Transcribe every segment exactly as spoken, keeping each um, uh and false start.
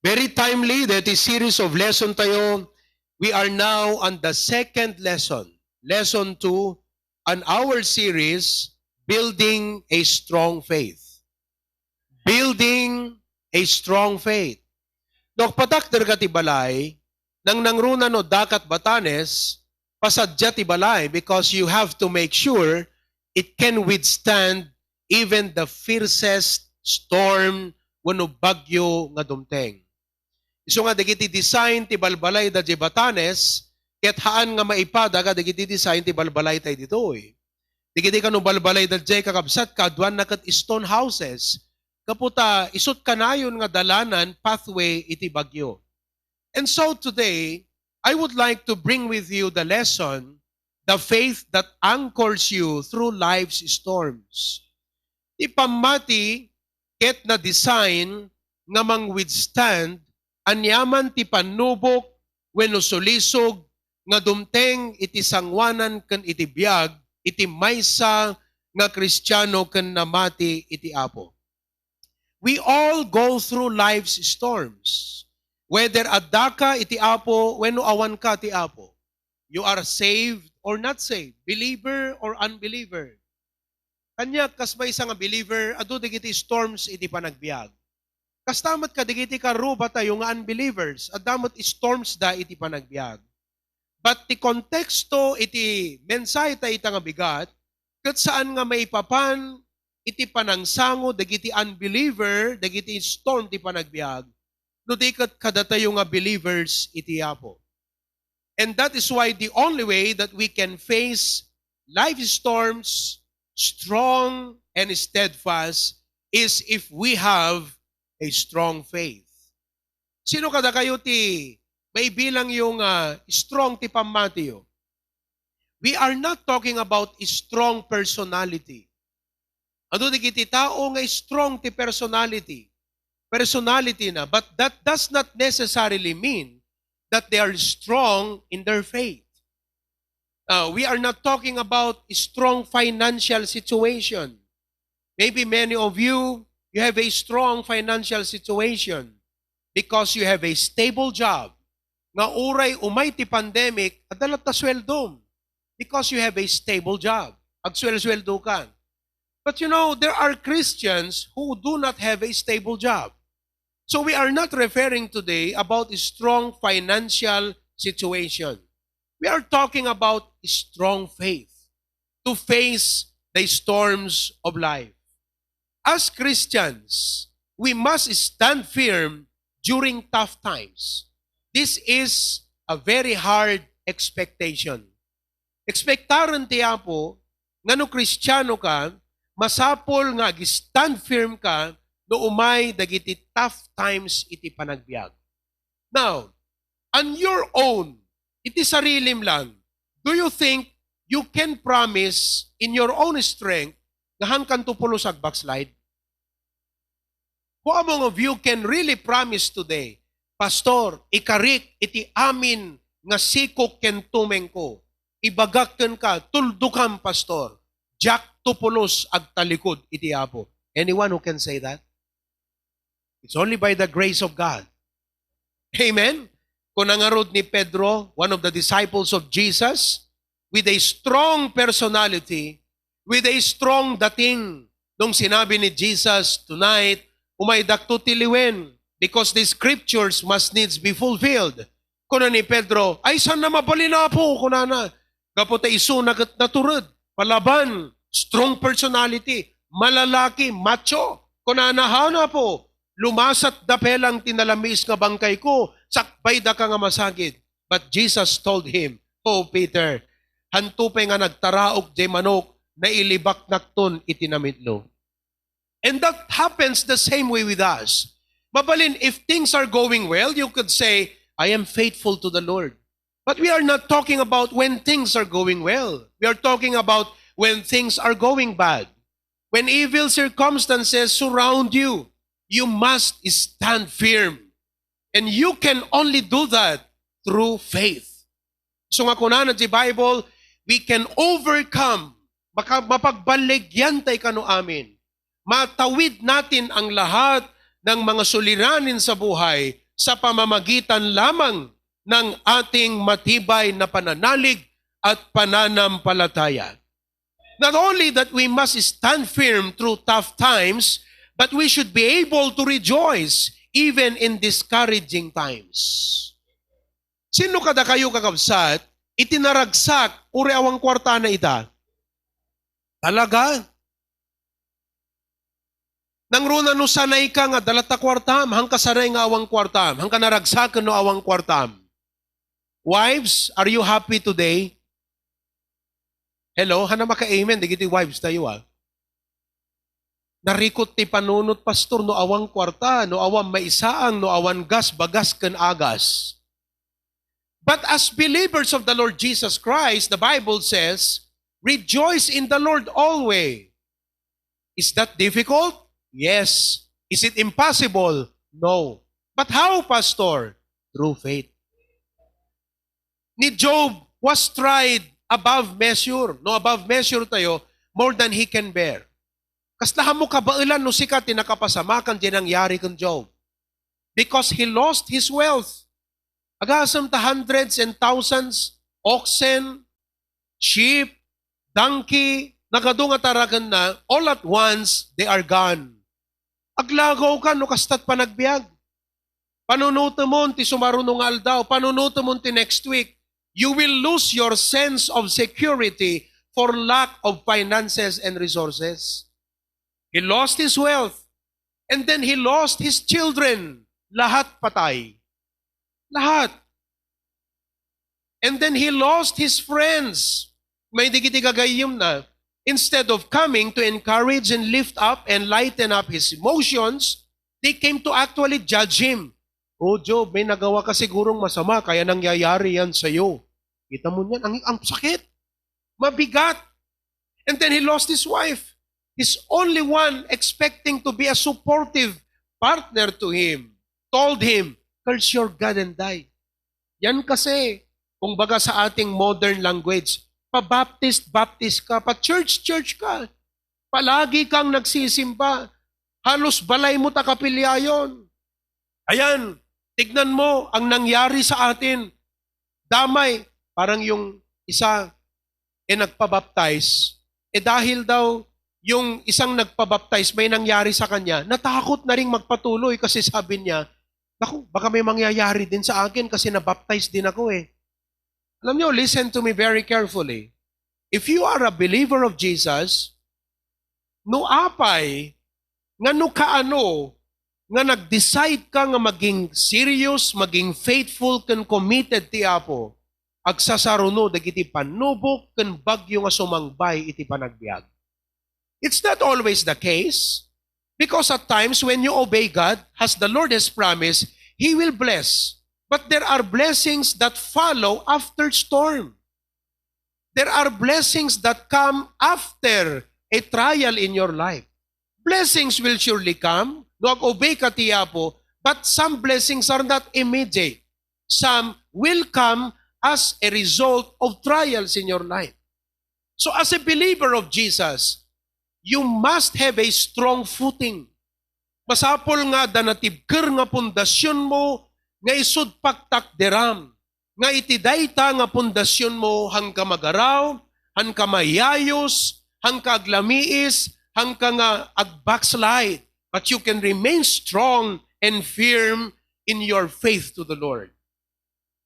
Very timely that is series of lesson tayo. We are now on the second lesson, lesson two, on our series, Building a Strong Faith. Building a Strong Faith. No agpatakder ka ti balay, nangnangruna no dakat Batanes, pasadja ti balay because you have to make sure it can withstand even the fiercest storm wenno bagyo nga dumteng. Isu nga dagiti design ti balbalay da Batanes, ket haan nga maipada kadagiti design ti balbalay tay ditoy. Dagiti kano balbalay da kakabsat, kaduanna ket stone houses, gapu ta isut kanayon nga dalanan, pathway iti bagyo. And so today, I would like to bring with you the lesson, the faith that anchors you through life's storms. Ti pammati ket na-design nga mang-withstand aniaman ti pannubok wenno sulisog nga dumteng iti sangoanan ken iti biag iti maysa nga Kristiano ken namati iti Apo. We all go through life's storms. Whether addaka iti Apo wenno awanka ti Apo, you are saved or not saved, believer or unbeliever. Kaniak, kas maysa nga believer, adu dagiti storms iti panagbiag. Kasta met kadagiti karrubatayo nga unbelievers, adda met storms da iti panagbiag. But ti konteksto iti mensahe ta ita nga bigat, ket saan nga maipapan iti panangsango dagiti unbeliever, dagiti storm ti panagbiag, no di ket kadatayo nga believers iti Apo. And that is why the only way that we can face life storms strong and steadfast is if we have a strong faith. Sino kadakayo ti maibilangyo nga strong ti pammatiyo? We are not talking about strong personality. Adu dagiti tao nga strong ti personality. Personality na, but that does not necessarily mean that they are strong in their faith. Uh, we are not talking about strong financial situation. Maybe many of you, you have a strong financial situation because you have a stable job. Nga uray umay ti pandemic, adda latta sueldom because you have a stable job. Agsuelsueldo ka. But you know, there are Christians who do not have a stable job. So we are not referring today about a strong financial situation. We are talking about a strong faith to face the storms of life. As Christians, we must stand firm during tough times. This is a very hard expectation. Ekspektaren ti Apo nga no Kristiano ka, masapul nga ag-stand firm ka no umay dagiti tough times iti panagbiag. Now, on your own, iti sarilim lang, do you think you can promise in your own strength nga haankanto pulos ag-backslide? Who among of you can really promise today, "Pastor, ikarik iti amin nga sikok ken tumengko. Ibagak kenka, tuldokam, Pastor. Diakto pulos agtalikod iti Apo." Anyone who can say that? It's only by the grace of God. Amen? Kuna ngarud ni Pedro, one of the disciples of Jesus, with a strong personality, with a strong dating, nung sinabi ni Jesus, "Tonight, umaydakto ti liwen, because the scriptures must needs be fulfilled." Kuna ni Pedro, "Ay, saan na mabalin, Apo?" kunana. Gapu ta isuna ket natured, palaban, strong personality, malalaki, macho. Kunana, "Haan, Apo, lumasat da pelang ti nalamiis nga bangkayko, sakbay daka nga masagid." But Jesus told him, "Oh, Peter, hanto pay nga nagtaraok jay manok, nailibaknakton iti namitlo." And that happens the same way with us. Mabalin, if things are going well, you could say, "I am faithful to the Lord." But we are not talking about when things are going well. We are talking about when things are going bad. When evil circumstances surround you, you must stand firm. And you can only do that through faith. So nga kunana ti Bible, we can overcome, maka-, mapagballigyan tay kano amin. Matawid natin ang lahat ng mga suliranin sa buhay sa pamamagitan lamang ng ating matibay na pananalig at pananampalataya. Not only that we must stand firm through tough times, but we should be able to rejoice even in discouraging times. Sino kadakayo, kakabsat, iti naragsak, uray awan kuartana ita? Talaga? Nangruna no sanay ka nga dala ta kuartam, hangka sanay nga awan kuartam, hangka naragsaken no awan kuartam. Wives, are you happy today? Hello, hana maka-amen, dagiti wives tayo, ah. Narikot ti panunot, pastor, no awan kuarta, no awan maisaang, no awan gas, bagas, ken agas. But as believers of the Lord Jesus Christ, the Bible says, "Rejoice in the Lord always." Is that difficult? Yes. Is it impossible? No. But how, Pastor? Through faith. Ni Job was tried above measure. No, above measure tayo, more than he can bear. Kasla mo kabaelan no sika ti nakapasamakan di nangyari ken Job. Because he lost his wealth. Agasem ta hundreds and thousands, oxen, sheep, donkey, nagadu nga tarakenna, all at once, they are gone. Aglagaw ka no kastat panagbiag. Panunutemon ti sumaruno nga aldaw, panunutemon ti next week. You will lose your sense of security for lack of finances and resources. He lost his wealth. And then he lost his children. Lahat patay. Lahat. And then he lost his friends. May digiti gagayyemna. Instead of coming to encourage and lift up and lighten up his emotions, they came to actually judge him. "Oh, Job, may nagawa ka sigurong masama, kaya nangyayari yan sa'yo." Kita mo niyan, ang, ang sakit. Mabigat. And then he lost his wife. His only one expecting to be a supportive partner to him told him, "Curse your God and die." Yan kasi, kung baga sa ating modern language, pa-Baptist, Baptist ka, pa-church, church ka. Palagi kang nagsisimba. Halos balay mo ta kapilyayon. Ayan, tignan mo ang nangyari sa atin. Damay, parang yung isa, eh, nagpabaptize. Eh, dahil daw yung isang nagpabaptize, may nangyari sa kanya, natakot na ring magpatuloy kasi sabi niya, "Naku, baka may mangyayari din sa akin kasi nabaptize din ako eh." Alam niyo, listen to me very carefully. If you are a believer of Jesus, no apay nga no kaano nga nag-decide ka nga maging serious, maging faithful ken committed ti Apo, agsasaruno dagiti pannubok ken bagyo nga sumangbay iti panagbiag. It's not always the case, because at times when you obey God, as the Lord has promised, He will bless. But there are blessings that follow after storm. There are blessings that come after a trial in your life. Blessings will surely come, no ag-obey ka ti Apo, but some blessings are not immediate. Some will come as a result of trials in your life. So as a believer of Jesus, you must have a strong footing. Masapul nga adda natibker nga pundasyon mo nga isut' pagtakderam, nga iti dayta nga pundasyon mo, hangka magaraw, hangka mayayos, hangka aglamiis, hangka nga ag-backslide. But you can remain strong and firm in your faith to the Lord.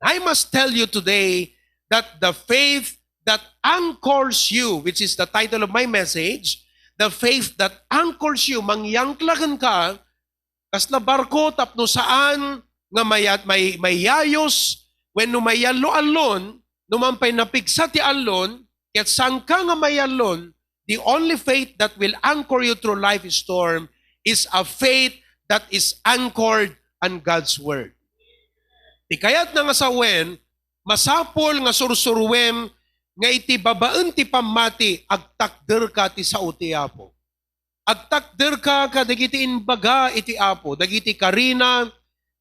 I must tell you today that the faith that anchors you, which is the title of my message, the faith that anchors you, mangyangkla kenka, kasla barko tapno saan nga mayat-, may-, mayayos wenno mayallo-allon, no man pay napigsa ti allon, ket saanka nga mayallon, the only faith that will anchor you through life storm is a faith that is anchored on God's Word. Ti kayatna nga sawen, masapul nga sursuruem nga iti babaen ti pammati, agtakderka ti sao ti Apo. Agtakderka kadagiti imbaga iti Apo, dagiti karina,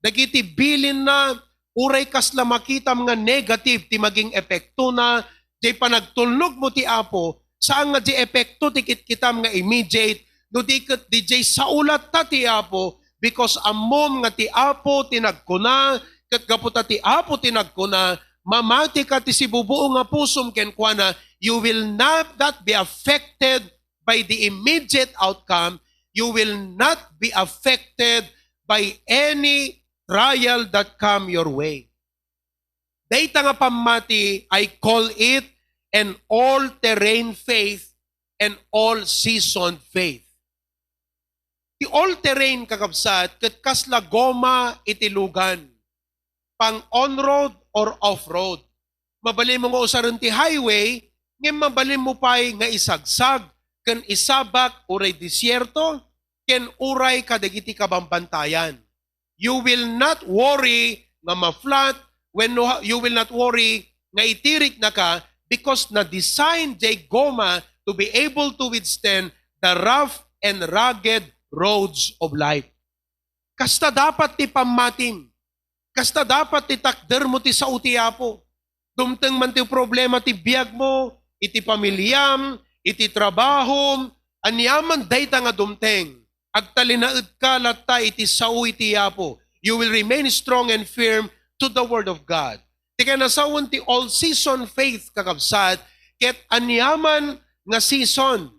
dagiti bilinna, uray kasla makitam nga negative ti maging epektona, jay panagtulnog mo ti Apo, saan nga jay epekto ti kitkitam nga immediate, no di ket di jay sao latta ti Apo, because ammom nga ti Apo ti nagkuna, ket gapu ta ti Apo ti nagkuna, mamati ka ti sibubuo nga pusom kenkuana, you will not, not be affected by the immediate outcome. You will not be affected by any trial that come your way. Dayta nga pammati, I call it an all-terrain faith and all-season faith. Ti all-terrain, kakabsat, ket kasla goma iti lugan, pang on-road or off-road. Mabalinmo nga usaren ti highway, ngem mabalinmo pay nga isagsag ken isabak uray desierto ken uray kadagiti kabambantayan. You will not worry nga ma-flat, when no, you will not worry nga itiriknaka, because na-design jay goma to be able to withstand the rough and rugged roads of life. Kasta dapat ti pammatim. Kasta dapat ti takdermo ti sao ti Apo. Dumteng man ti problema ti biagmo, iti pamiliam, iti trabahom, aniaman dayta nga dumteng, agtalinaedka latta iti sao iti Apo. You will remain strong and firm to the word of God. Ti kanasawen ti all-season faith, kakabsat, ket aniaman nga season,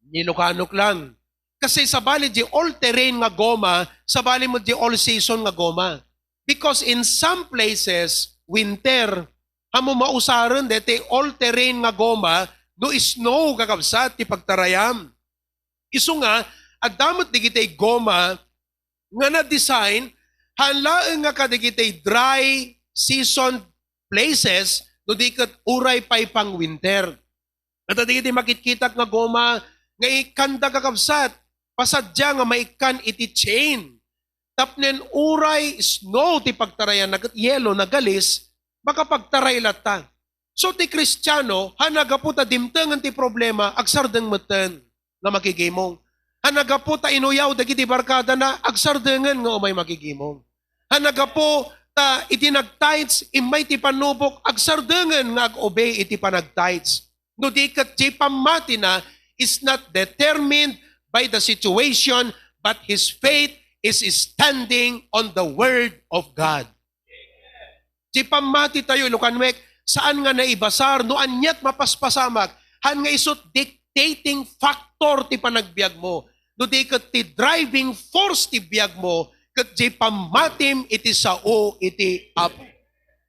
Ilocano lang. Kasi sabali di all-terrain nga goma, sabali met di all-season nga goma. Because in some places, winter, amo mausaren deti all-terrain nga goma, no snow, kakabsat, ti pagtarayam. Isu nga, adda met digiti goma nga na-design, haan laeng nga kadigiti dry season places, no di ket uray pay pang winter. Ket dagiti makitkitak nga goma nga ikkanda, kakabsat, pasadia nga maikkan iti chain. Tapnen uray snow ti pagtarayanna ket yelo, nagalis, makapagtaray latta. So, ti Kristiano, haan a gapu ta dimtengen ti problema, agsardeng metten nga makigimong. Haan a gapu ta inuyaw dagiti barkadana, agsardengen nga umay makigimong. Haan a gapu ta iti nag-tithes, immay ti pannubok, agsardengen nga ag-obey iti panag-tithes. No di ket, ti pammatina is not determined by the situation, but his faith is standing on the Word of God. Ti pammati tayo, Ilocanuek, saan nga naibasar no aniat mapaspasamak, haan nga isut dictating factor ti panagbiagmo. No di ket ti driving force ti biagmo, ket ti pammatim iti sao iti Apo.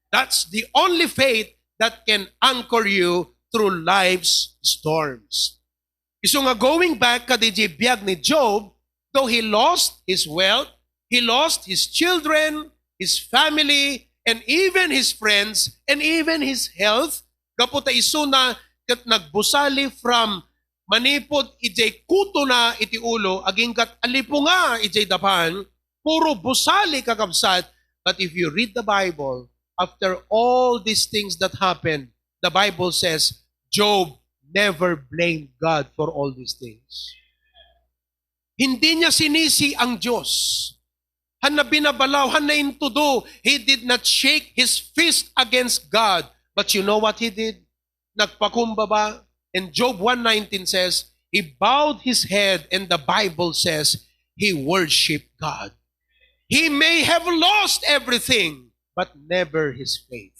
That's the only faith that can anchor you through life's storms. Isu nga, going back kadaydi biag ni Job, though he lost his wealth, he lost his children, his family, and even his friends, and even his health, gapu ta isuna ket nagbusali from manipud idiay kutona iti ulo, agingga't alipunga idiay dapan, puro busali, kakabsat. But if you read the Bible, after all these things that happened, the Bible says, Job never blamed God for all these things. Hindi niya sinisi ang Diyos. Haan a binabalaw, haan a intudo. He did not shake his fist against God. But you know what he did? Nagpakumbaba. And Job one nineteen says, he bowed his head, and the Bible says, he worshiped God. He may have lost everything, but never his faith.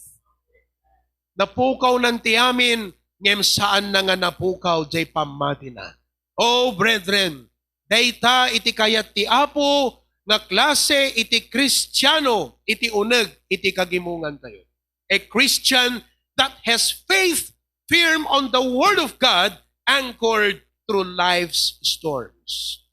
Napukawnan ti amin, ngem saanna nga napukaw jay pammatina. Oh, brethren, dayta iti kayat ti Apo nga klase iti Kristiano iti uneg iti kagimongantayo. A Christian that has faith firm on the Word of God, anchored through life's storms.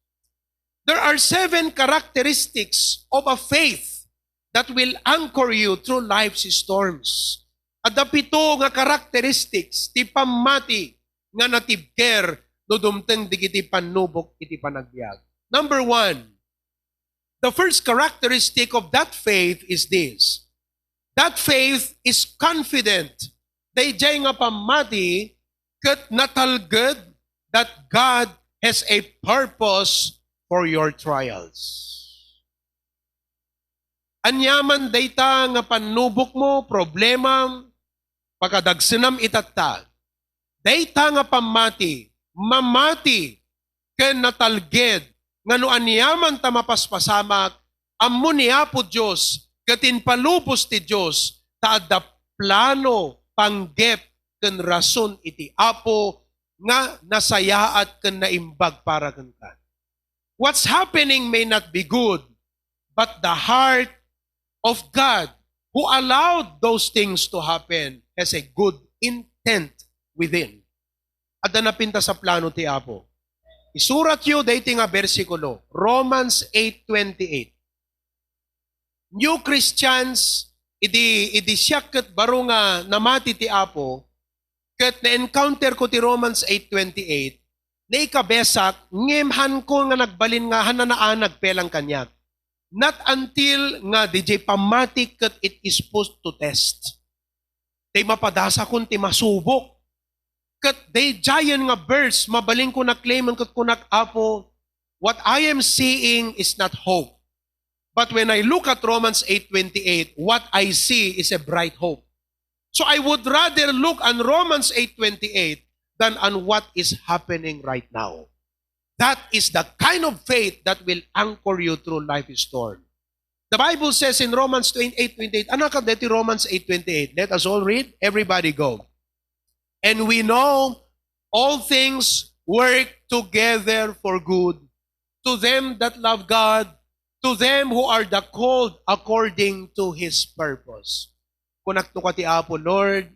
There are seven characteristics of a faith that will anchor you through life's storms. Adda pito nga characteristics ti pammati nga natibker no dumteng dagiti pannubok iti panagbiag. Number one, the first characteristic of that faith is this. That faith is confident. Daydiay nga pammati ket natalged that God has a purpose for your trials. Aniaman dayta nga pannubokmo, problemam, pakadagsenam itatta, dayta nga pammati, mamati ken natalged nga no aniaman ta mapaspasamak, ammo ni Apo Dios ket impalubos ti Dios ta adda plano, panggep, ken rason iti Apo nga nasayaat ken naimbag para kenka. What's happening may not be good, but the heart of God who allowed those things to happen has a good intent within. Adda napintas a plano ti Apo. Isuratyo daytoy nga bersikulo, Romans eight twenty-eight. New Christians, idi, idi siak ket baro nga namati ti Apo, ket na-encounter ko ti Romans eight twenty-eight, naikabesak, ngem hanko nga nagbalin nga hananaanag pelang kaniak. Not until nga didiay pammati ket it is put to test. Tay mapadasakon ti masubok. Ket daydiayen nga verse, mabalinko na-claimen ket kunak, Apo, what I am seeing is not hope. But when I look at Romans eight twenty-eight, what I see is a bright hope. So I would rather look on Romans eight twenty-eight than on what is happening right now. That is the kind of faith that will anchor you through life storm. The Bible says in Romans eight twenty-eight, ano ka deti Romans eight twenty-eight? Let us all read. Everybody go. And we know all things work together for good to them that love God, to them who are the called according to His purpose. Kunak to ka ti Apo, Lord,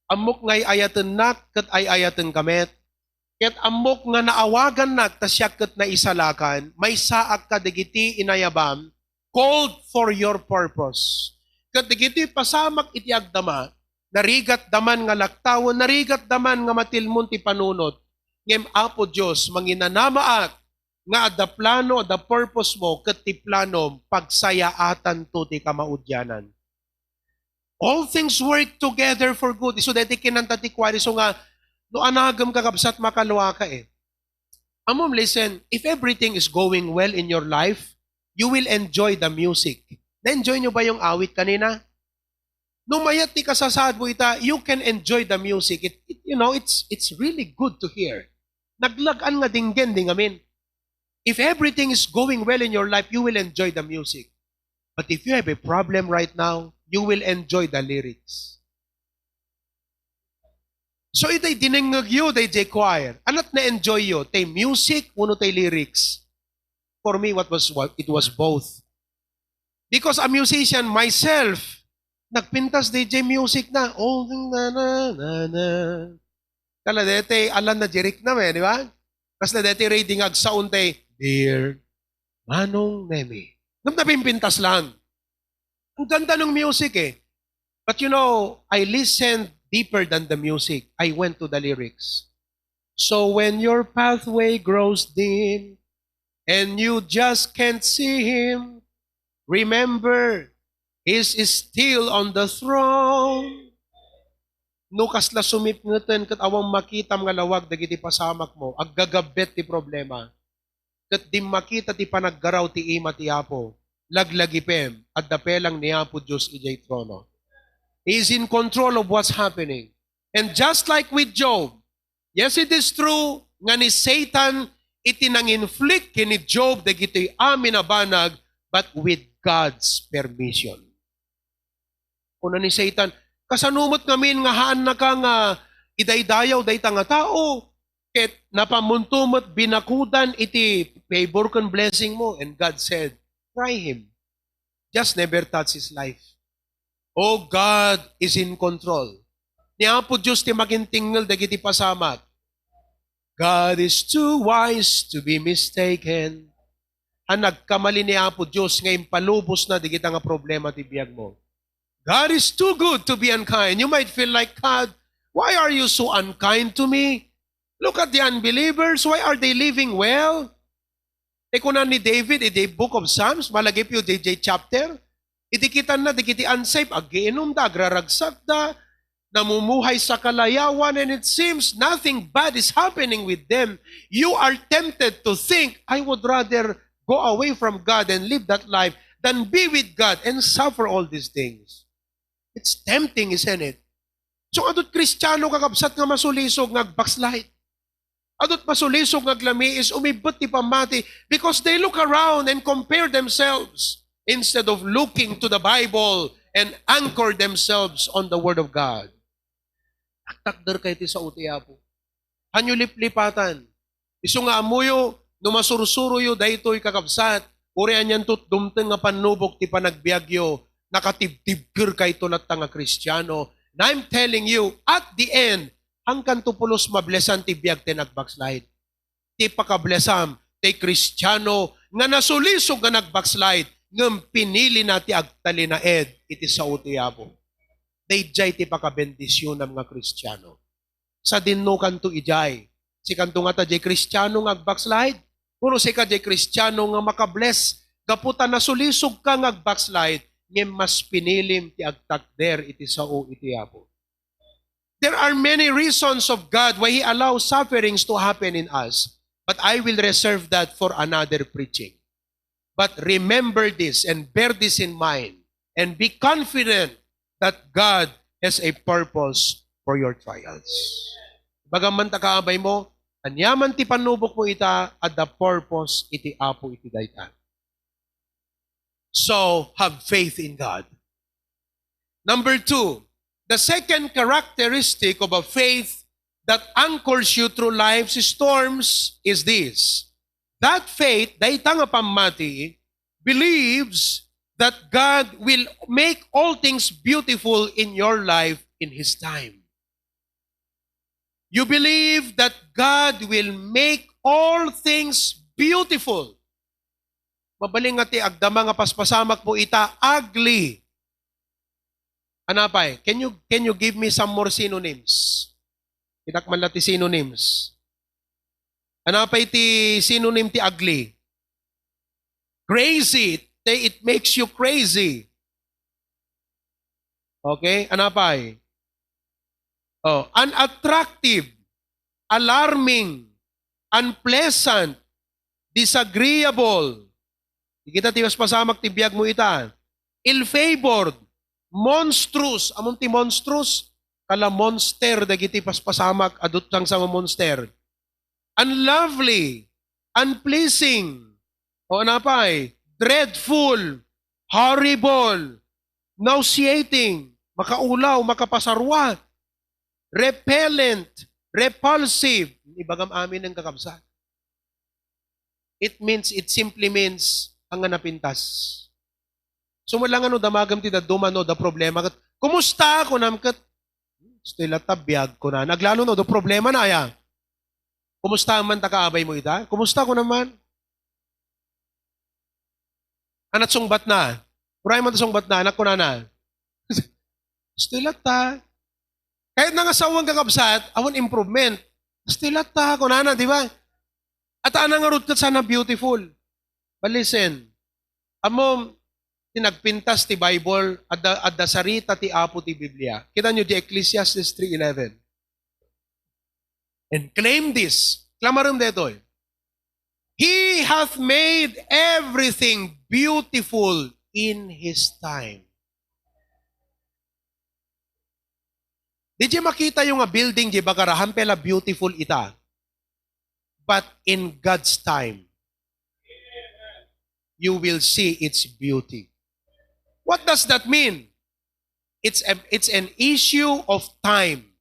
ammok nga ay-ayatennak ket ay-ayatenka met, ket ammok nga naawagannak ta siak ket naisalakan, maysaak kadagiti inayabam, called for your purpose. Ket dagiti pasamak iti agdama, narigatda man nga laktawen, narigatda man nga matilmon ti panunot, ngem Apo Dios, manginanamaak nga adda plano, adda purpose mo, ket ti planom, pagsayaatanto ti kamaudianan. All things work together for good. Isu daytoy kinanta ti choir, isu nga, no anagem ka, kabsat, makaluaka eh. Amom, listen, if everything is going well in your life, you will enjoy the music. Na-enjoy nyo ba yung awit kanina? No mayat ti kasasaad mo ita, you can enjoy the music. It, it, you know, it's, it's really good to hear. Naglagan nga dinggen di ngamin. If everything is going well in your life, you will enjoy the music. But if you have a problem right now, you will enjoy the lyrics. So itay dinengngegyo dayjay choir. Anat na-enjoy yo? Tay music wenno tay lyrics? For me, what was what? It was both. Because a musician myself, nagpintas dayjay music na. Oh, na, na, na, na. Kala dete, alam na jerikna, eh, di ba? Kas na dete ready nga agsaon tay, "Dear Manong Nemi." Nung napimpintas lang. Ang ganda ng music eh. But you know, I listened deeper than the music. I went to the lyrics. So when your pathway grows dim and you just can't see him, remember, he's still on the throne. No kasla sumipngeten ket awan makitam nga lawag dagiti pasamak mo, aggagabbet ti problema. Ket di makita ti panaggaraw ti ima ti Apo, laglagipem, adda pelang ni Apo Dios idiay trono. He is in control of what's happening. And just like with Job, yes, it is true nga ni Satan iti nang-inflict ken ni Job dagitoy amin a banag, but with God's permission. Kuna ni Satan, "Kasano met ngamin nga haannaka nga idaydayaw dayta nga tao? Ket napamunto met binakudan iti favor ken blessing mo." And God said, "Try him. Just never touch his life." Oh, God is in control. Ni Apo Dios ti magintingngel dagiti pasamak. God is too wise to be mistaken. Ha nagkamali ni Apo Dios nga impalubos na dagita nga problema ti biag mo. God is too good to be unkind. You might feel like, "God, why are you so unkind to me? Look at the unbelievers. Why are they living well?" Ti kuna ni David iti Book of Psalms, malagipyo dayjay chapter, iti kitanna dagiti unsaved, aggiinumda, agraragsakda, namumuhay sa kalayawan, and it seems nothing bad is happening with them. You are tempted to think, "I would rather go away from God and live that life than be with God and suffer all these things." It's tempting, isn't it? So, adut Kristiano, kakabsat, nga masulisog, nga agbackslide. Adut masulisog nga aglamiis, umibbet ti pammati because they look around and compare themselves instead of looking to the Bible and anchor themselves on the Word of God. Taktakder kayo ti sao ti Apo. Hanyo liplipatan. Isu nga ammoyo, no masursuroyo daytoy, kakabsat, uray anianto ti dumteng nga pannubok ti panagbiagyo, nakatibtibker kayto latta nga Kristiano. And I'm telling you, at the end, hangkan to pulos mablesan ti biag ti nagbackslide. Ti pakablesam ti Kristiano nga nasulisog nga nagbackslide, ngem pinilina ti agtalinaed iti sao ti Apo. Daydiay ti pakabendisionam nga Kristiano. Sadinnokanto idiay. Sikanto ngata diay Kristiano nga agbackslide? Wenno sika diay Kristiano nga makabless gapu ta nasulisogka nga agbackslide, ngem mas pinilim ti agtakder iti sao iti Apo? There are many reasons of God why He allows sufferings to happen in us, but I will reserve that for another preaching. But remember this and bear this in mind and be confident that God has a purpose for your trials. Bagaman ta kaabay mo, aniaman ti pannubok mo ita, adda purpose iti Apo iti dayta. So, have faith in God. Number two, the second characteristic of a faith that anchors you through life's storms is this. That faith, dayta nga pammati, believes that God will make all things beautiful in your life in His time. You believe that God will make all things beautiful. Mabalin nga ti agdama nga paspasamak mo ita, ugly. Anapay, can you, can you give me some more synonyms? Kitak man la ti synonyms. Anapay ti synonym ti ugly? Crazy. It, it makes you crazy. Okay? Anapay? Oh, unattractive, alarming, unpleasant, disagreeable. Di kita ti paspasamak ti biag mo ita. Ill-favored, monstrous. Ammom ti monstrous? Kala monster dagiti paspasamak, adut sa nga monster. Unlovely, unpleasing, o anapay, dreadful, horrible, nauseating, makaulaw, makapasarua, repellent, repulsive. Ibagam amin ng kakabsat. It means, it simply means, ang napintas. Sumala nga no damagam ti dadduma no da problema ket, "Kumusta?" kunam ket, "Still at biag," kunana. Aglalo no da problema na aya. "Kumusta man ta kaabay mo ita? Kumusta ko naman?" Anat sungbat na. Uray man ta sungbat na, anak ko na na. Still at ta. Kahit nangasawan kakabsat, awan improvement. Still at ta, kunana, di ba? At ana nga rut ket sana beautiful. But listen, ammom, ti nagpintas ti Bible, adda, adda sarita ti Apo ti Biblia. Kita nyo di Ecclesiastes three eleven. And claim this. Klamarem detoy. He hath made everything beautiful in His time. Di di makita yung nga building di bagarahan pela beautiful ita. But in God's time, you will see its beauty. What does that mean? It's a, it's an issue of time,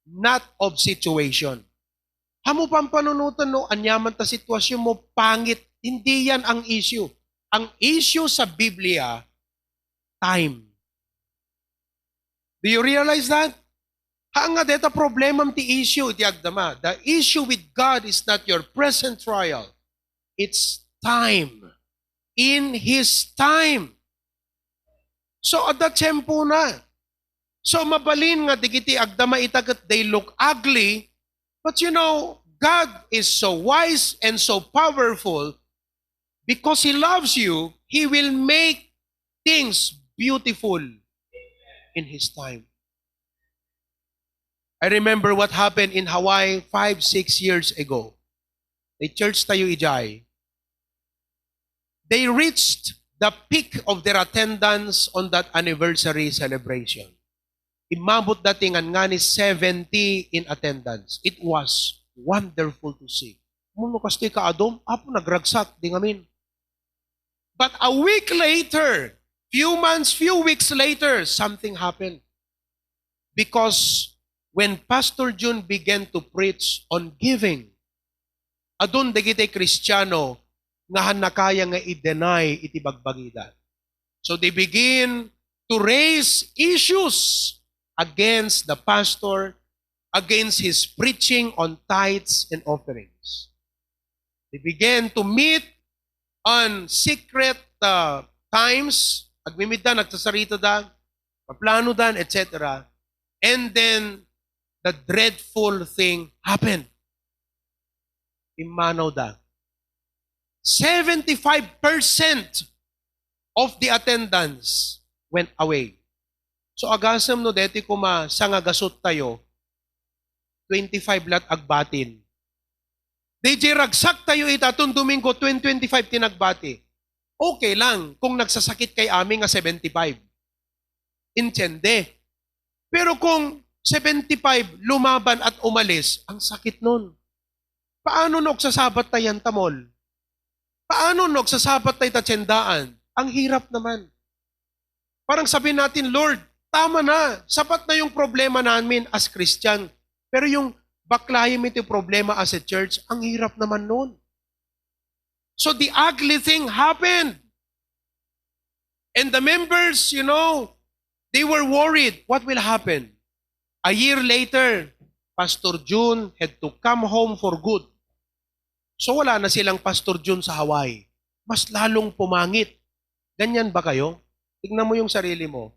not of situation. Hamo pampanunutan no, anyaman ta sitwasyon mo, pangit. Hindi yan ang issue. Ang issue sa Biblia, time. Do you realize that? Haan nga deta problemam ti issue iti agdama. The issue with God is not your present trial. It's time. In His time. So, adda tiempo na. So, mabalin nga digiti agdama ita ket they look ugly, but you know, God is so wise and so powerful, because He loves you, He will make things beautiful in His time. I remember what happened in Hawaii five, six years ago. May church tayo ijay. They reached the peak of their attendance on that anniversary celebration. Immabot dati ngan ngani seventy in attendance. It was wonderful to see. Mano kastoy kaadum, Apo, nagragsak, di ngamin. But a week later, few months, few weeks later, something happened. Because when Pastor Jun began to preach on giving, adun dagiti Kristiano nga han nakaya nga i-deny iti bagbagida. So they begin to raise issues against the pastor, against his preaching on tithes and offerings. They began to meet on secret uh, times. Agmimidda, nagsasaritada, maplanodan, et cetera. And then, the dreadful thing happened. Immanawda. Seventy-five percent of the attendance went away. So, agasem no deti kuma sangagasut tayo, twenty-five lat agbatin. D J, ragsak tayo ita ton Domingo, twenty twenty-five ti nagbati. Okay lang kung nagsasakit kay ami nga seventy-five. Intende. Pero kung seventy-five lumaban at umalis, ang sakit nun. Paano no agsasabat tayo yan, tamol? Paano no agsasabat tayo ta tiendaan? Ang hirap naman. Parang sabi natin, "Lord, tama na. Sapat na yung problema namin as Christian. Pero yung baklayin mo ito yung problema as a church, ang hirap naman nun." So the ugly thing happened. And the members, you know, they were worried. What will happen? A year later, Pastor Jun had to come home for good. So wala na silang Pastor Jun sa Hawaii. Mas lalong pumangit. Ganyan ba kayo? Tignan mo yung sarili mo.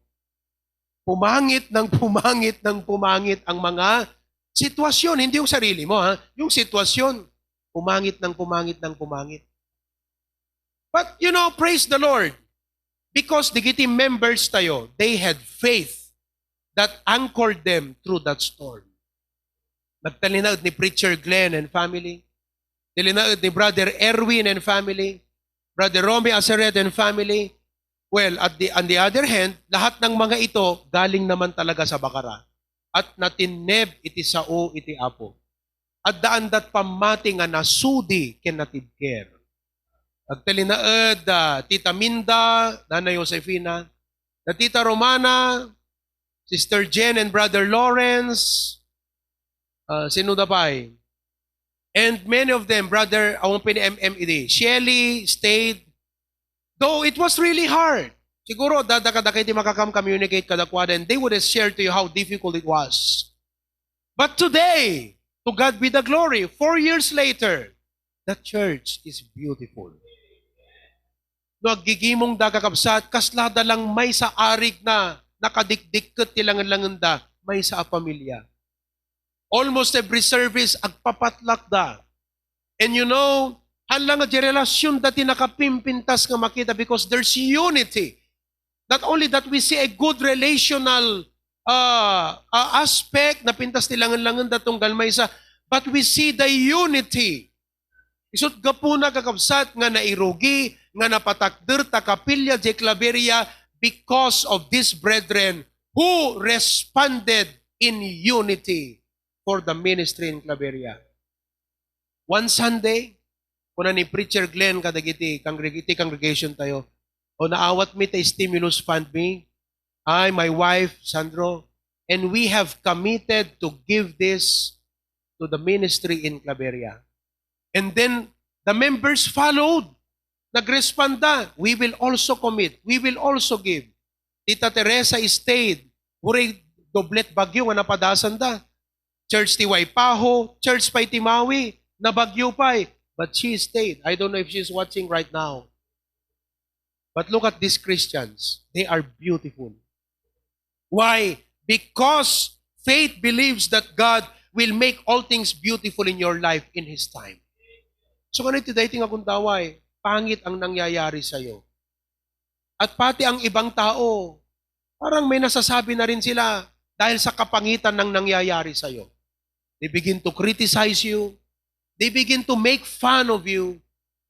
Pumangit ng pumangit ng pumangit ang mga sitwasyon. Hindi yung sarili mo, ha? Yung sitwasyon. Pumangit ng pumangit ng pumangit. But, you know, praise the Lord. Because dagiti members tayo, they had faith that anchored them through that storm. Nagtalinaed ni Preacher Glenn and family. Talinaed ni Brother Erwin and family. Brother Romy Aseret and family. Well, at the, on the other hand, lahat ng mga ito galing naman talaga sa bakara. At natinneb iti sao iti Apo. Addaandat pammati nga nasudi ken natibker. Agtalinaed da Tita Minda, Nana Josefina, da Tita Romana, Sister Jen and Brother Lawrence, uh, sino da pay? And many of them, Brother, awang pini M M E D, Shelly stayed. Though it was really hard. Siguro, dadakadakay di makakam communicate kadakwada, and they would have shared to you how difficult it was. But today, to God be the glory, four years later, the church is beautiful. No, aggigimong da kakabsat, kaslada lang may sa arig na nakadikdikket ti langen-langen da, may sa a pamilya. Almost every service, agpapatlak da. And you know, hala nga di relasyon da ti nakapimpintas nga makita because there's unity. Not only that we see a good relational uh, uh, aspect, napintas ti langen-langen da tunggal maysa, but we see the unity. Isut gapuna, kakabsat, nga nairugi, nga napatakder ta kapilya di Claveria because of these brethren who responded in unity for the ministry in Claveria. One Sunday, kuna ni Preacher Glenn kadagiti congreg-, iti congregation tayo, "O, naawat mi ta stimulus fund mi, I, my wife, Sandro, and we have committed to give this to the ministry in Claveria." And then, the members followed. Nagrespond da, "We will also commit. We will also give." Tita Teresa stayed. Uray, doblet bagyo nga napadasan da. Church ti Waipahu, church pay ti Maui, nabagyo pay. But she stayed. I don't know if she's watching right now. But look at these Christians. They are beautiful. Why? Because faith believes that God will make all things beautiful in your life in His time. So, ngunit ti daytoy nga gundaway, pangit ang nangyayari sa'yo. At pati ang ibang tao, parang may nasasabi na rin sila dahil sa kapangitan ng nangyayari sa'yo. They begin to criticize you. They begin to make fun of you.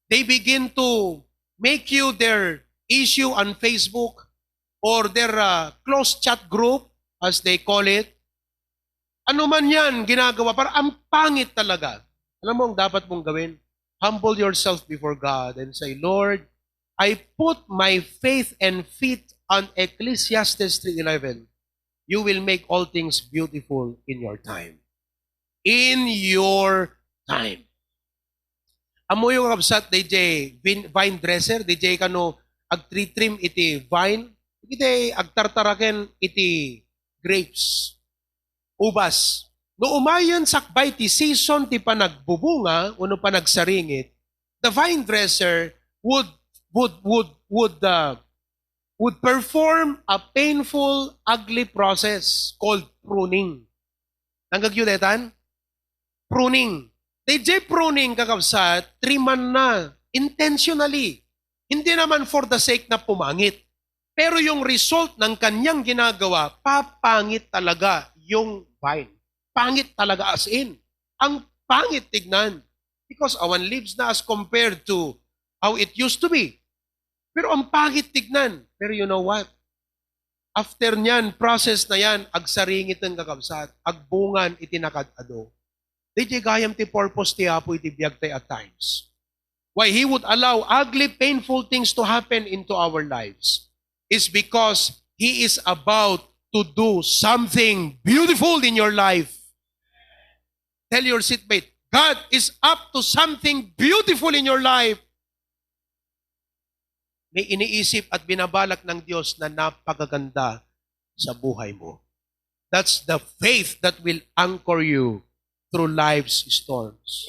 They begin to make you their issue on Facebook or their uh, close chat group, as they call it. Ano man yan, ginagawa, para ang pangit talaga. Alam mo ang dapat mong gawin? Humble yourself before God and say, "Lord, I put my faith and feet on Ecclesiastes three eleven. You will make all things beautiful in your time." In your time. Ammoyo, kakabsat, D J vin-, vine dresser, D J kano agtritrim iti vine, iti agtartaraken iti grapes, ubas. No umayen sakbay ti season ti panagbubunga wenno panagsaringit, the vine dresser would, would, would, would, uh, would perform a painful, ugly process called pruning. Nangngegyo detan? Pruning. D J pruning, kakabsat, triman na intentionally. Hindi naman for the sake na pumangit. Pero yung result ng kanyang ginagawa, papangit talaga yung vine. Pangit talaga as in. Ang pangit tignan. Because awan leaves na as compared to how it used to be. Pero ang pangit tignan. Pero you know what? After niyan, process na yan, agsaringiten, kakabsat, agbungan iti nakad-adu. Di gayam ti purpose ti Apo iti biag tayo at times. Why He would allow ugly, painful things to happen into our lives is because He is about to do something beautiful in your life. Tell your seatmate, "God is up to something beautiful in your life." May iniisip at binabalak ng Diyos na napakaganda sa buhay mo. That's the faith that will anchor you through life's storms.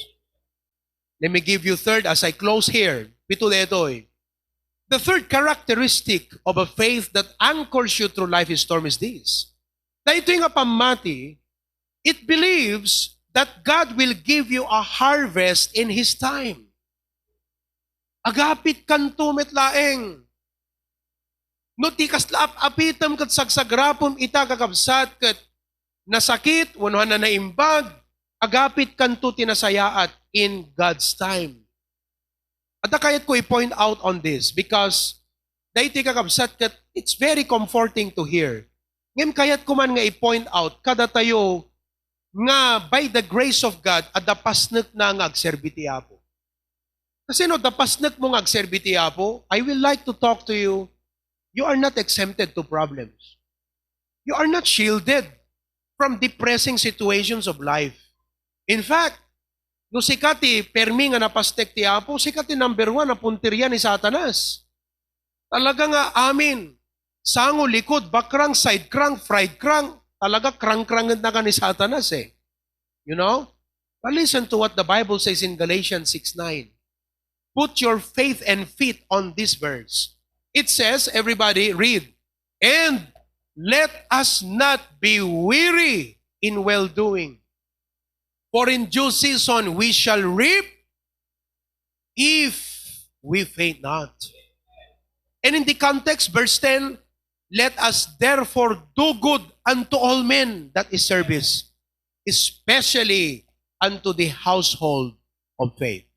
Let me give you third as I close here. Pito daytoy. The third characteristic of a faith that anchors you through life's storm is this. Daytoy nga pammati, it believes that God will give you a harvest in His time. Agapit kanto met laeng. No ti kasla ap-apitem ket sagsagrapem ita, kakabsat, ket nasakit wenno naimbag, agapit kanto ti nasayaat in God's time. Adda kayatko i-point out on this because daytoy, kakabsat, ket it's very comforting to hear. Ngem kayatko man nga i-point out kadatayo nga by the grace of God, adda pasnekna nga agserbi ti Apo. Kasi no, adda pasnekmo nga agserbi ti Apo, I will like to talk to you. You are not exempted to problems. You are not shielded from depressing situations of life. In fact, no sika ti permi nga napasnek ti Apo, sika ti number one a punteria ni Satanas. Talaga nga amin. Sango, likod, back crank, side crank, fried crank. Talaga, crank-crank na ka ni Satanas eh. You know? But listen to what the Bible says in Galatians six nine. Put your faith and feet on this verse. It says, everybody read, "And let us not be weary in well-doing. For in due season we shall reap if we faint not." And in the context, verse ten, "Let us therefore do good unto all men," that is service, "especially unto the household of faith."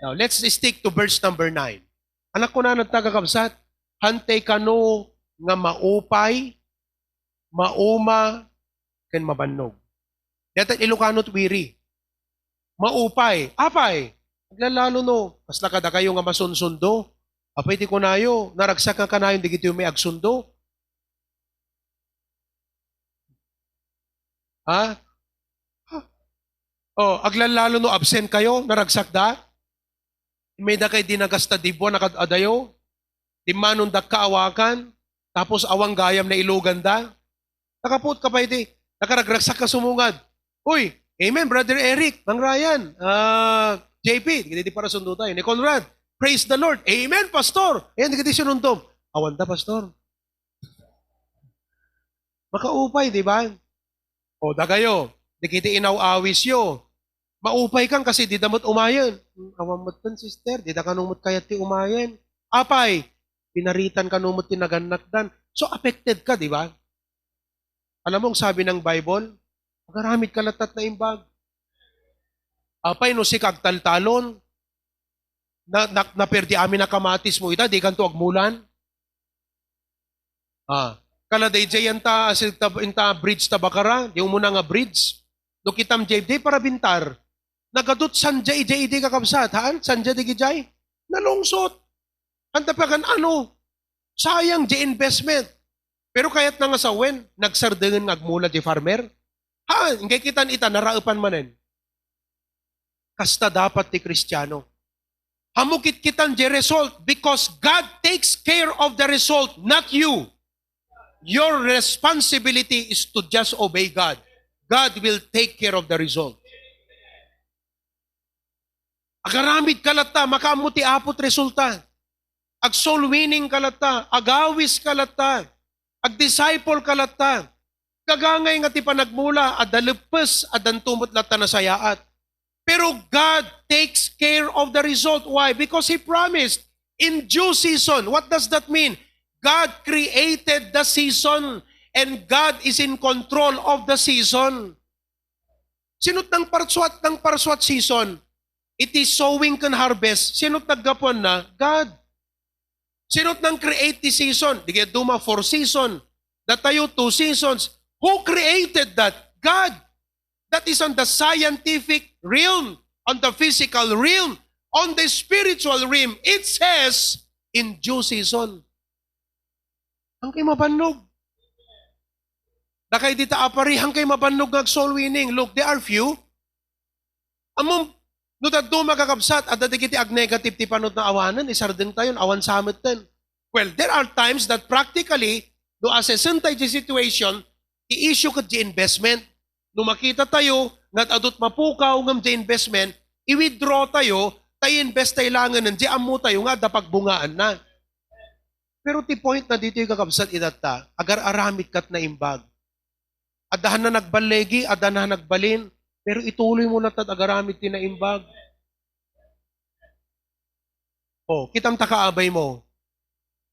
Now, let's stick to verse number nine. Anak ko na nagtagakabsat, hantay kano nga maupay, mauma, ken mabannog. Deta Ilocano ti weary. Maupay. Apay, aglalalo no, kasla kadakayo nga masunsundo. Apay ti kunayo, naragsak nga kanayon digiti umay agsundo. Ha? Ha? Oh, aglalalo no absent kayo, naragsak da? May dakay dinagasta dibuan a kad-adayo, timmanon dakka awakan, tapos awan gayam na ilugan da. Nakapuot ka pa iti, nakaragragsak ka sumungad. Uy, amen, Brother Eric, Mang Ryan, ah, J P, dagiti parasundo tayo, ni Conrad, praise the Lord, amen, Pastor. Ayan, dagiti sinundom. Awan da, Pastor. Makaupay, di ba? O, dakayo, dagiti inaw-awisyo. Maupay kan kasi di da met umayen. Hmm, awan met ken, sister, di da kano met kayat ti umayen. Apay, pinaritan kano met ti nagannakdan. So, affected ka, di ba? Alam mo ang sabi ng Bible? Agaramid ka latta ti naimbag. Apay, no sika agtaltalon, na, na, naperdi amin a kamatis mo ita, di kanto agmulan? Ah, kala D J, anta, asil ta, inta bridge ta Bacara, di umuna nga bridge. No kitam jay, jay parabintar, nagadut sanda idi, idi kakabsat, haan? Sanda dagijay? Nalungsot. Anta pa kan ano? Sayang jay investment. Pero kayatna nga sawen, nagsardengen nga agmula jay farmer. Haan, ngay kitan ita, naraepan manen. Kasta dapat ti Kristiano. Ammok kitkitan jay result because God takes care of the result, not you. Your responsibility is to just obey God. God will take care of the result. Agaramid ka latta, makaammo ti Apo ti resulta. Ag-soul winning ka latta, agawis ka latta, ag-disciple ka latta. Gagangay nga ti panagmula, adda leppes, addanto met latta nasayaat. Pero God takes care of the result. Why? Because He promised in due season. What does that mean? God created the season and God is in control of the season. Sino't nangparsuat, nangparsuat season? Iti sowing ken harvest, sino't naggapuanna? God. Sino't nang-create ti season? Di kaya duma four season. Datayo, two seasons. Who created that? God. That is on the scientific realm, on the physical realm, on the spiritual realm. It says, in due season. Hankay mabannog. Dakay dita a pari, hankay mabannog nga ag-soul winning. Look, there are few. Ammom, no dadduma, kakabsat, adda dagiti ag-negative ti panunot nga awanen, isardengtayon, awan sa metten. Well, there are times that practically, no assessentayo ti situation, ti issue ket ti investment. No makitatayo nga ad-adut mapukaw ngem ti investment, i-withdraw tayo, ta i-invest tayo laengen, di ammo tayo nga adda pagbungaanna. Pero ti point na ditoy, kakabsat, itatta, agar-aramid kat naimbag. Adda han nagballigi, adda han nagbalin, pero ituloy mo latta agaramid ti naimbag. Oh, kitam ta kaabay mo.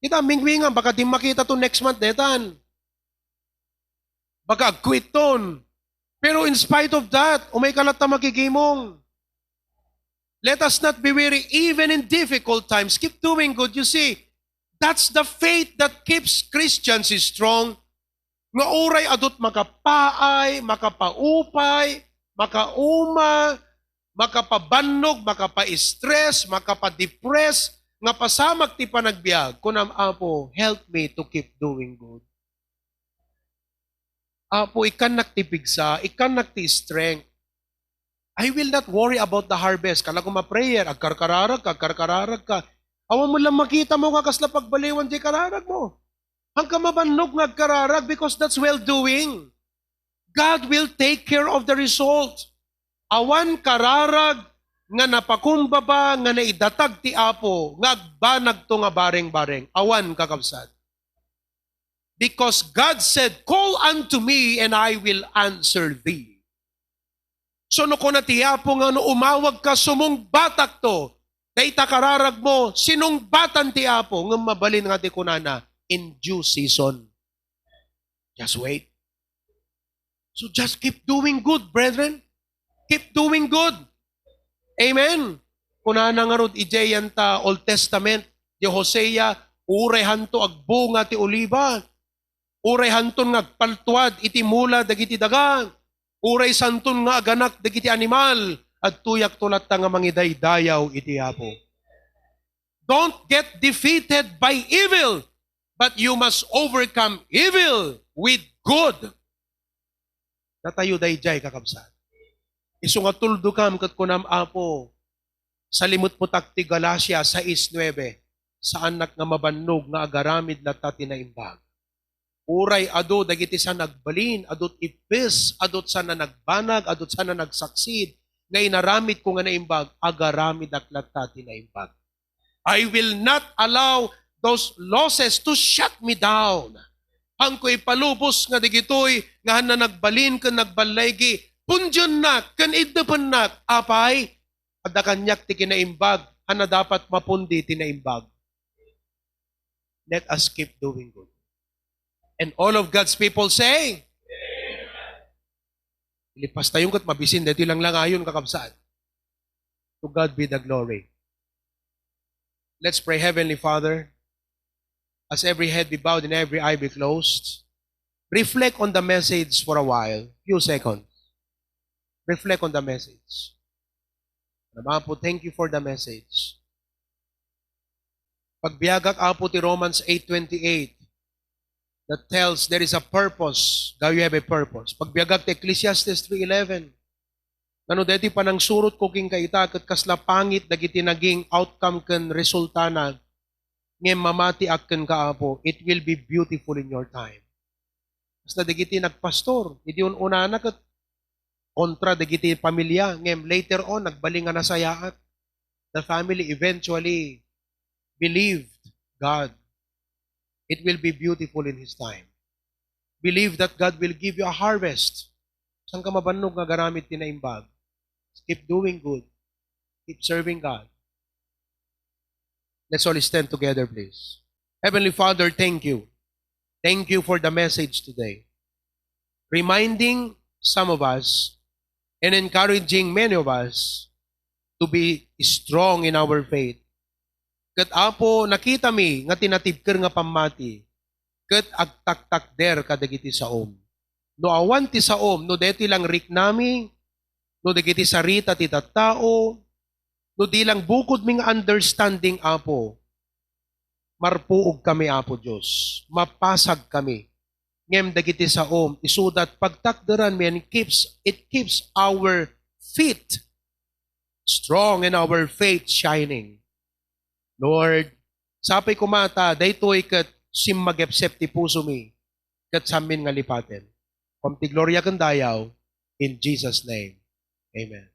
Kita, mingwingan, baka di makita to next month, detan. Baka agquit ton. Pero in spite of that, umay ka latta makigimong. Let us not be weary, even in difficult times. Keep doing good. You see, that's the faith that keeps Christians strong. Nga uray adut makapaay, makapaupay, makauma, makapabannog, makapa-stress, makapa-depress, nga pasamak ti panagbiag, kunam, "Apo, help me to keep doing good." Apo, ikkannak ti pigsa, ikkannak ti strength. I will not worry about the harvest. Kala ko ma-prayer, agkarkararag ka, agkarkararag ka. Awan mo lang makita mo nga kasla pagbaliwan di kararag mo. Hangka mabannog nga agkararag because that's well-doing. God will take care of the result. Awan kararag nga napakumbaba nga naidatag ti Apo nga agbanagto nga bareng-bareng. Awan, kakabsat. Because God said, "Call unto me and I will answer thee." So, no kuna ti Apo nga no umawagka, sumungbatakto, dayta kararag mo, sinungbatan ti Apo, ngem mabalin nga ti kunana, "In due season." Just wait. So just keep doing good, brethren. Keep doing good. Amen. Kunana ngarud idiay ta Old Testament, di Hosea, "Uray hanto agbunga ti oliba. Uray hanton nga agpaltuad iti mula dagiti daga. Uray santon nga aganak dagiti animal. Adtoyakto latta nga mangidaydayaw iti Apo." Don't get defeated by evil, but you must overcome evil with good. Datayo daydiay, kakabsat. Isu nga tuldokam ket kunam, "Apo, salimutmotak ti Galacia sais nuebe, saannak nga mabannog nga agaramid latta ti naimbag. Uray adu dagiti saan agbalin, adu ti ippes, adu ti saan a nagbanag, adu ti saan a nagsaksiid nga inaramidko nga naimbag, agaramidak latta ti naimbag." I will not allow those losses to shut me down. Haanko ipalubos nga dagitoy nga han nagbalin ken nagballigi, pundiennak ken iddepennak. Apay, adda kaniak ti kinaimbag, han dapat mapundi ti naimbag. Let us keep doing good. And all of God's people say, Ilipastayon ket mabisin daytoy langlangayon, kakabsat. To God be the glory. Let's pray. Heavenly Father, as every head be bowed and every eye be closed, reflect on the message for a while, few seconds. Reflect on the message. Apo, thank you for the message. Pagbiagak, Apo, ti Romans eight twenty-eight that tells there is a purpose. Gaw, you have a purpose. Pagbiagak ti Ecclesiastes three eleven. Ngano daytoy panangsurotko kenka ita, ket kasla pangit dagiti naging outcome ken resultana, ngem mamatiak kenka, Apo, it will be beautiful in your time. Kasla dagiti nagpastor, idi un-unana ket kontra dagiti pamilya, ngem later on, nagbalin nga nasayaat. The family eventually believed God. It will be beautiful in His time. Believe that God will give you a harvest. Saan ka mabannog nga agaramid ti naimbag? Keep doing good. Keep serving God. Let's all stand together, please. Heavenly Father, thank you. Thank you for the message today. Reminding some of us and encouraging many of us to be strong in our faith. Ket, Apo, nakitami nga ti natibker nga pammati ket agtaktakder kadagiti saom. No awan ti saom, no daytoy lang riknami, no dagiti sarita ti tattao, no di lang bukodmi nga understanding, Apo, marpuogkami, Apo Dios. Mapasagkami. Ngem dagiti saom, isudat pagtakderanmi, and keeps, it keeps our feet strong and our faith shining. Lord, sapay koma ta daytoy ket simmagepsep ti pusomi ket samin nga lipaten. Kom ti gloria ken dayaw, in Jesus' name. Amen.